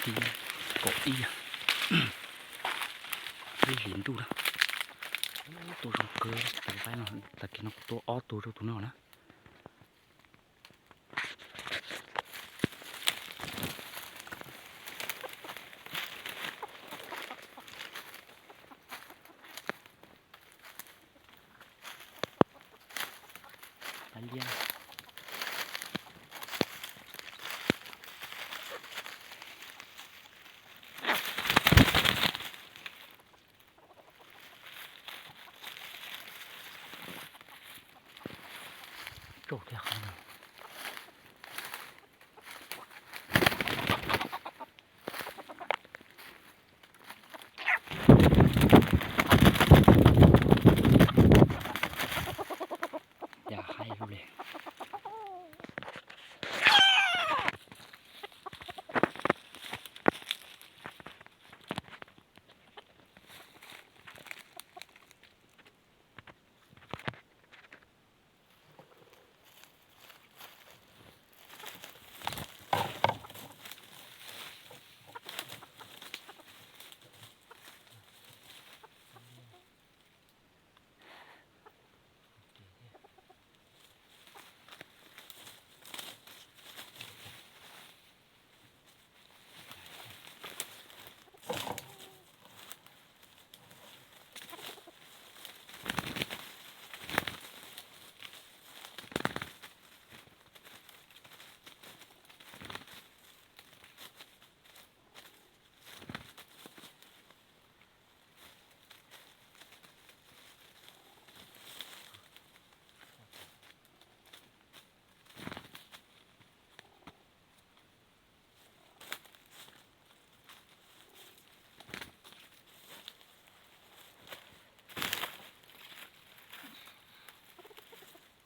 Tim kaum ib, ib hlis ntuj na. Tua zoo kawg tus qaib no, tag kis no kuv tua ob tug rau tus no na. Qaib liab. Tsaug thiab qhov no. Cas haib lub li.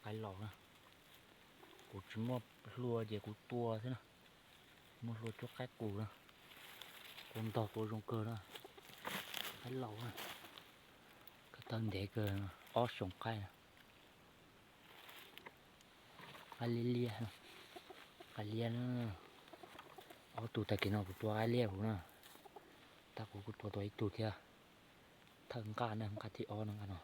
Qaib laus na, kuv tsis muaj hlua ces kuv tua xwb na, muaj hlua cuab qaib qus na, tua ntog tua zoo kawg na, qaib laus na, koj tawg ntev kawg, ob xyoos qaib na. Qaib liab liab, qaib liab na. Ob tug tag kis no kuv tua qaib liab huv na, tab kuv kuj tua tau ib tug thiab. Thawj nqaj na, nqaj thib ob na nqaj no.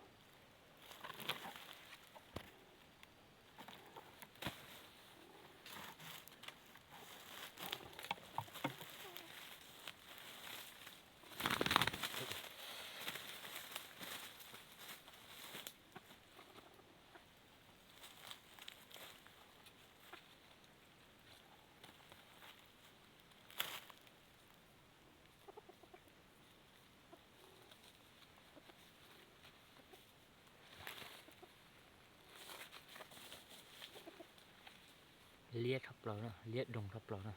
Liab tshaj plaws na, liab doog tshaj plaws na.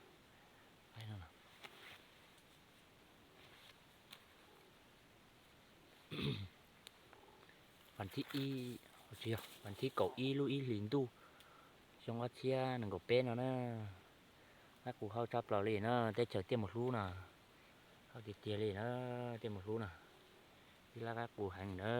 Vas thib ib, tsis yog, vas thib kaum ib lub ib hlis ntuj xyoo ob txhiab nees nkaum peb no na. Qaib qus hauj tshaj plaws li na, teb chaws tiaj mus hlub na. Hauj tiag tiag li na, tiaj mus hlub na. Tib lab qaib qus heev na.